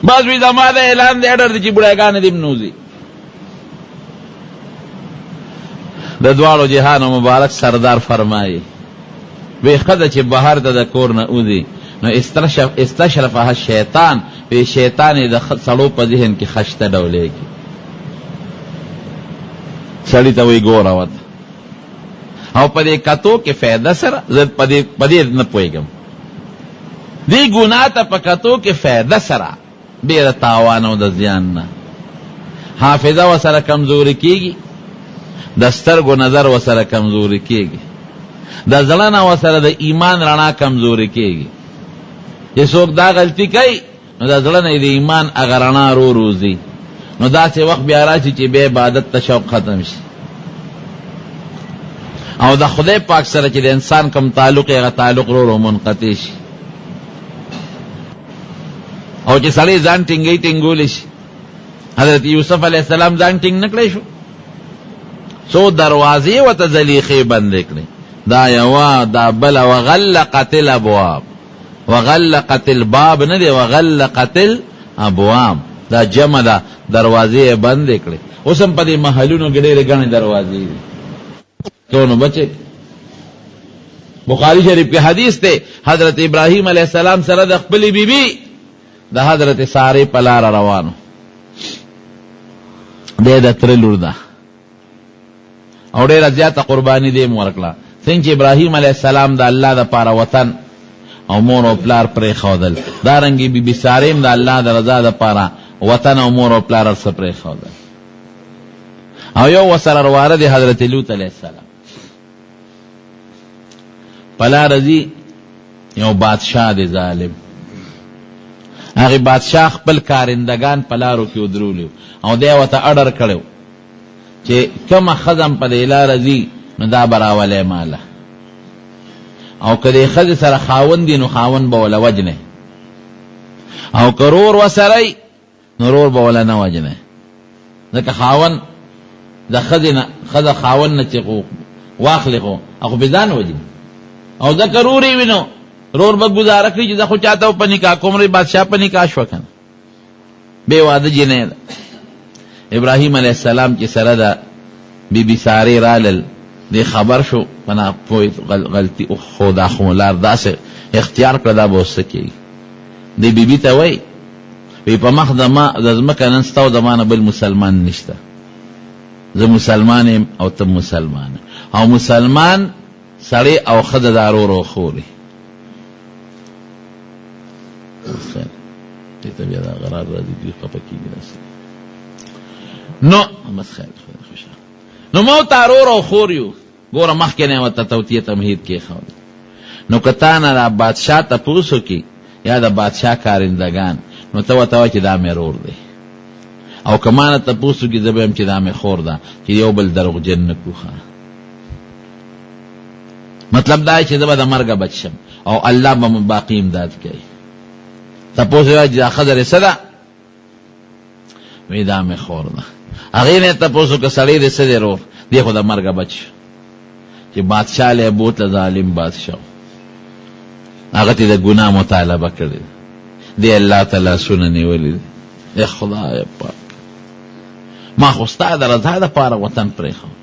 بس وی زما د اعلان دی اډر دی چې بوډاګانې دې نوځي. د دواړو جهانو مبارک سردار فرمایي وی ښځه چې بهر ته د کور نه وځي نو استشرفها الشیطان، وی شیطان یې د سړو په ذهن کې خشته ډولېږي. سړي ته وایي ګوره ورته، او په دې کتو کې فایده سره زه په دې په دې نه پوهېږم، دې ګناه ته په کتو کې فایده سره بې د تاوان او د زیان نه. حافظه ورسره کمزورې کېږي، د سترګو نظر ورسره کمزورې کېږي، د زړه نه ورسره د ایمان رڼا کمزورې کېږي. چې څوک دا غلطي کوي نو د زړه نه یې د ایمان هغه رڼا رو رو ځي، نو داسې وخت بیا راشي چې بیا عبادت ته شوق ختم شي او د خدای پاک سره چې د انسان کوم تعلق هغه تعلق رو رو منقطع شي. او چې سړی ځان ټینګوي ټینګولی شي. حضرت یوسف علیه السلام ځان ټینګ نه کړی شو، څو دروازې ورته زلیخې بندې کړې، دا یوه دا بله، وغلقت الابواب، وغلقت الباب نه دی، وغلقت الابواب دا جمع ده، دروازې یې بندې کړې. اوس هم په دې محلونو کې ډېرې ګڼې دروازې دي، څونه بچې. بخاری شریف کې حدیث دی، حضرت ابراهیم علیه السلام سره د خپلې بیبي د حضرت سارې په لاره روانو دی، د تره لور ده او ډېره زیاته قرباني دې هم ورکړه. څنګه چې ابراهیم علیه السلام د الله دپاره وطن او مور او پلار پرېښودل، دارنګې بي بي سارې هم د الله د رضا دپاره وطن او مور او پلار هر څه پرېښودل. او یو ورسره ورواره دی حضرت لوط علیه السلام. په لاره ځي، یو بادشاه دی ظالم، هغې بادشاه خپل کارندګان په لارو کې ودرولي او دی ورته اډر کړی چې کومه ښځه هم په دې لاره ځي نو دا به راولی ماله، او که دې ښځې سره خاوند دي نو خاوند به وله وژنی، او که رور ورسره نو رور به وله نه وژنی، ځکه خاوند د ښځې نه، ښځه خاوند نه چې واخلي خو هغه خو پرې ځان وژني، او ځکه رور یې وي نو رور به ګزاره کړي چې زه خو چاته په نکاح کوم، بادشاه په نکاح شوه که نه، بې واده جینۍ ده. ابراهیم علیه السلام چې سره د بي بي سارې رالل، دی خبر شو په ناپوهۍ غلطي، خو دا خو لار داسې اختیار کړه، دا به اوس څه کېږي. دی بي بي ته وایي، وی په مخ د ما د ځمکه نن ستا او زما نه بل مسلمان نشته، زه مسلمان یم او ته مسلمان، او مسلمان سړی او ښځه دا ورور او خور وي. خیر دې ته بیا دا غرار راځي، دوی خفه کېږي داسې. نو بس خیر خدای خوشحال. نو مو تا ورور او خور یو، ګوره مخکې نه یې ورته توطیه تمهید کېښود. نو که تا نه دا بادشاه تپوس وکړي یا د بادشاه کارندګان، نو ته ورته وایه چې دا مې ورور دی، او که ما نه تپوس وکړي زه به وایم چې دا مې خور ده، چې یو بل دروغجن نه کړو. ښه مطلب دا چې زه به د مرګه بچ شم او الله به مو باقي امداد کوي. تپوس یې وایه چې دا ښځه دې څه ده؟ وی دا مې خور ده. هغې نه یې تپوس وکړ سړی دې څه دی رور؟ دی خو د مرګه بچ شو. چې بادشاه له یې بوتله، ظالم بادشاه هغه ترې د ګناه مطالبه کړې ده، دی الله ته لاسونه نیولي دي، ای خدای پاک ما خو ستا د رضا دپاره وطن پرېښود،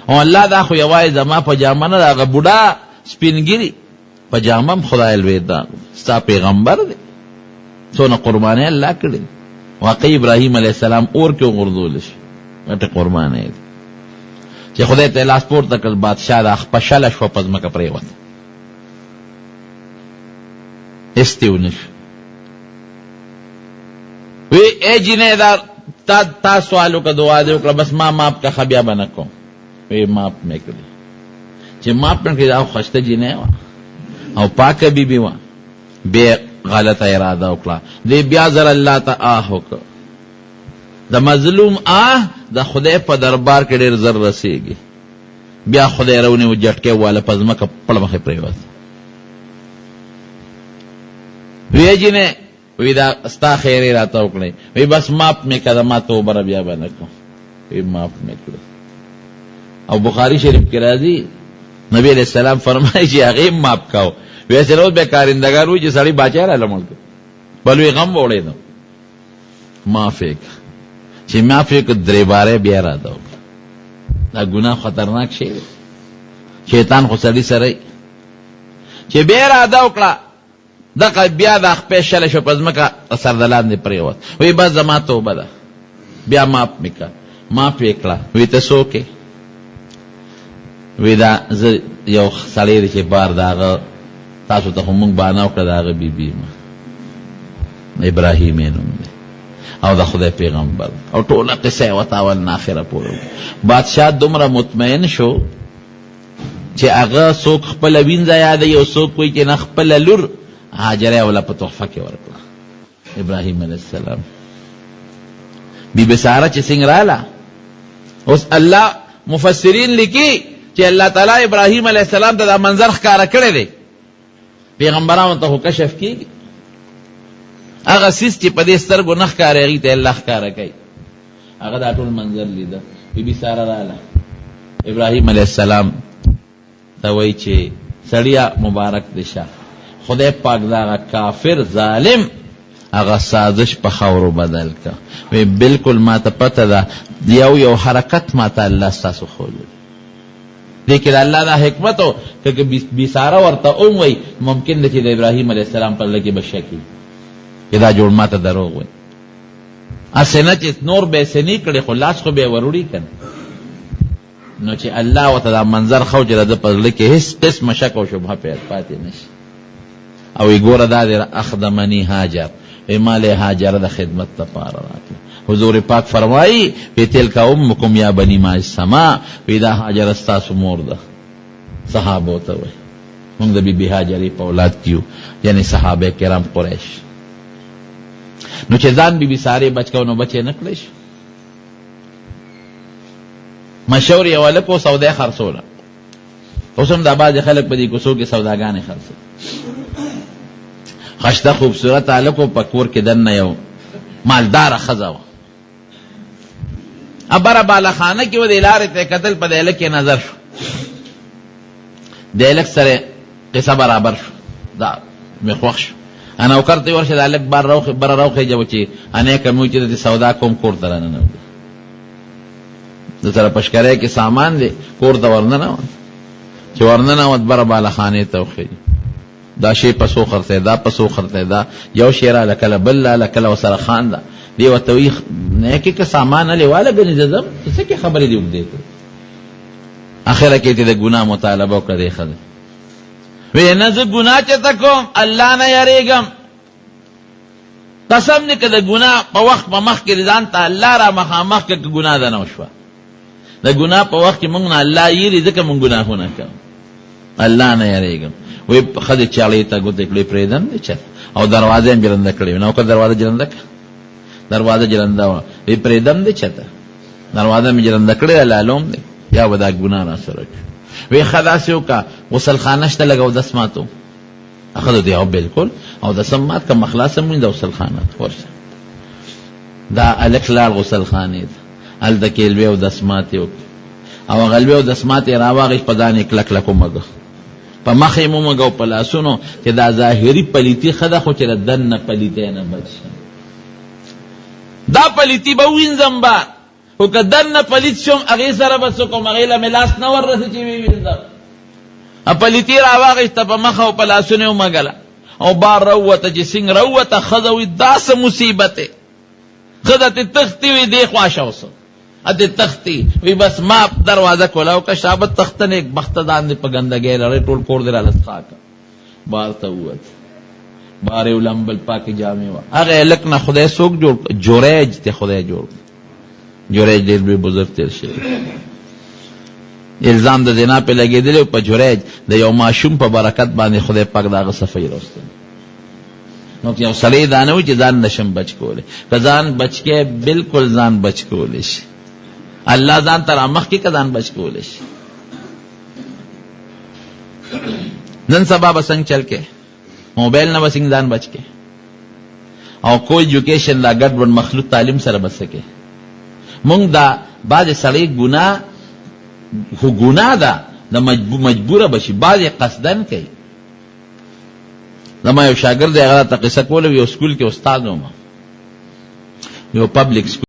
او الله دا خو یوازې زما په جامه نه ده، هغه بوډا سپین ږیري په جامه هم خدای لوی ده، ستا پیغمبر دی، څونه قربانۍ الله کړې دي. واقعي ابراهیم علیه السلام اور کې وغورځول شو، غټې قربانۍ دي چې خدای ته یې لاس پورته کړ، بادشاه دا خپه شله شوه، په ځمکه پرېوته، هېڅ ترې ونه شو. وی ای جینۍ دا تا تا سوال وکړه، دعا دې وکړه، بس ما معاف کړه، ښه بیا به نه کوم. وی معاف مې کړې. چې معاف مې کړې، دا خو ښایسته جینۍ وه او پاکه بیبي وه، بیا غلطه اراده وکړه، دې بیا زر الله ته آه وکړ. د مظلوم آه د خدای په دربار کې ډېر زر رسېږي. بیا خدای راونیو، جټکې واله په ځمکه پړمخې پرېوت. وی جینۍ وی دا ستا خیرې راته وکړې، وی بس معاف مې کړه، زما توبه ده بیا به نه کوم. وی معاف مې کړې. او بخاري شریف کې راځي نبی علیه السلام فرمایي چې هغې هم معاف کاوه. وی هسې نه اوس بیا کارندګان وایي چې سړی باچا راله مړ کړ، په لوی غم وړېدم. معاف یې کړه. چې معاف یې کړه درې باره بیا راته وکړه. دا ګناه خطرناک شی دی، شیطان خو سړي سره وي. چې بیا اراده وکړه دغه بیا دا خپې شله شو په ځمکه سر د لاندې پرېوت، وی بس زما توبه ده، بیا معاف مې کړه. معاف یې کړه. وی ته څوک یې؟ وی دا زه یو سړی دی چې بار د هغه تاسو ته خو مونږ بانه وکړه، د هغه بیبي ما ابراهیم یې نوم دی او د خدای پیغمبر، او ټوله قصه یې ورته اول نه اخره پورې وکړه. بادشاه دومره مطمئن شو چې هغه څوک خپله وینځه یادوي او څوک وایي چې نه خپله لور هاجره یې وله په تحفه کې ورکړه ابراهیم علیه السلام. بی بی ساره چې څنګه راله، اوس الله مفسرین لیکي چې الله تعالی ابراهیم علیه السلام ته دا منظر ښکاره کړی دی. پیغمبرانو ته خو کشف کیږي، هغه څیز چې په دې سترګو نه ښکاري هغوی ته الله ښکاره کوي. هغه دا ټول منظر لیده. بی بی ساره راله ابراهیم علیه السلام ته وایي چې سړیه مبارک دې شه، خدای پاک د هغه کافر ظالم هغه سازش په خاورو بدل که. وی بالکل ما ته پته ده، یو یو حرکت ما ته الله ستاسو ښودلی. دې کې د الله دا حکمت و که بی ساره ورته هم وایي ممکن ده چې د ابراهیم علیه السلام په زړه کې به شک وي چې دا جوړ ما ته دروغ وایي، هسې نه چې نور به یې څه نه کړي خو لاس خو به یې وروړي که نه. نو چې الله ورته دا منظر ښه و چې د ده په زړه کې هېڅ قسمه شک او شبهه پاتې نه شي. او وایي ګوره دا دی اخدمني هاجر، وایي ما له هاجره د خدمت لپاره راکړه. حضور پاک فرمایي وایي تلک امکم یا بني ماء السما، وایي دا هاجره ستاسو مور ده. صحابو ته وایي موږ د بي بي هاجرې په اولاد کې یو، یعنې صحابه کرام قریش. نو چې ځان بي بي سارې بچ کړو نو بچ یې نه کړی شو. مشهور یو هلک و سودا یې خرڅوله. اوس هم دا بعضې خلک په دې کوڅو کې سوداګانې خرڅوي. خشته خوبصورت هلک و، په کور کې دننه یو مالداره ښځه وه. بره بالاخانه کې و، دې لارې ته یې کتل، په دې هلک یې نظر شو. د هلک سره قصه برابر شو، دا مې خوښ شو. نوکر ته یې ورشه د هلک بار بره راوخېژوه چې انیکه مې وچې د سودا کوم کور ته راننوځي. د سره پشکرۍ کې سامان دی، کور ته ورننوت. چې ورننوت بره بالاخانې ته وخېژي، دا شی په څو خرڅوي، دا په څو خرڅوي، دا یو شی راله کله بل راله کله ورسره خانده. دی ورته وایي نیکې که سامان هلې واله ګنې زه ځم، چې څه کې خبرې دې اوږدې کړې. اخره کې ترې د ګناه مطالبه وکړه دې ښځې. وی نه زه ګناه چېرته کوم، الله نه یریږم، قسم دې که د ګناه په وخت په مخ کې ځان ته الله را مخامخ کړه که ګناه ده نه وشوه. د ګناه په وخت کې مونږ نه الله یری ځکه مونږ ګناهونه کوو، الله نه یریږم. وی ښځې چاړې ته ګوتې کړې، پرېږدم دې چېرته؟ او دروازه یې هم جرنده کړې وي، نوکر دروازه جرنده کړه، دروازه جرنده وه، وی پرېږدم دې چېرته؟ دروازه مې جرنده کړې ده، لالوم دی، بیا به دا ګناه را سره کړي. وی ښه داسې وکړه، غسلخانه شته لږ اودس ماتو. ښځه دی او بالکل اودس هم مات که مخلاص هم وینځه غسلخانه ته ورشه. دا هلک لاړ غسلخانې ته، هلته کې لوی اودس ماتې وکړې او هغه لوی اودس ماتې یې راواخیست، په ځان یې کلک کلک ومږه، په مخ یې ومږه او په لاسونو، چې دا ظاهري پلیتي ښه ده خو چې د دننه پلیتۍ نه بچ شم. دا پلیتی به ووینځم به، خو که دننه پلیت شوم هغې سره به څه کوم، هغې له مې لاس نه وررسي چې ویې وینځم. پلیتی راواخیسته په مخ او په لاسونو یې ومږله او بار راووته. چې څنګه راووته ښځه وایي دا څه مصیبت دی، ښځه ترې تښتي، وایي دې خوا شه اوس ترې تښتي. وایي بس ما دروازه کولاو کړه، شابه تښته نېکبخته ځان دې په ګندګۍ لړۍ ټول کور دې راله څښا کړه. بار ته ووت، بار یې ولمبل، پاکې جامې وه. هغه هلک نه خدای څوک جوړ کړ؟ جریج ته خدای جوړ کړ. جریج ډېر لوی بزرګ تېر شوی، الزام د زنا پې لګېدلی او په جریج د یو ماشوم په برکت باندې خدای پاک د هغه صفایي راوستله. نو که یو سړی دا نه وي چې ځان نشم بچ کولی، که ځان بچ کې بالکل ځان بچ کولی شي، الله ځان ته رامخکې که ځان بچ کولی شي. نن سبا به څنګه چل کې موبایل نه به څنګه ځان بچ کې او کو ایجوکیشن دا ګډ وډ مخلوط تعلیم سره به څه کې. مونږ دا بعضې سړی ګناه خو ګناه ده د مجبوره به شي، بعضې قصدن کوي. زما یو شاګرد دی، هغه راته قصه کوله، یو سکول کې استاد وم، یو پبلک سکول.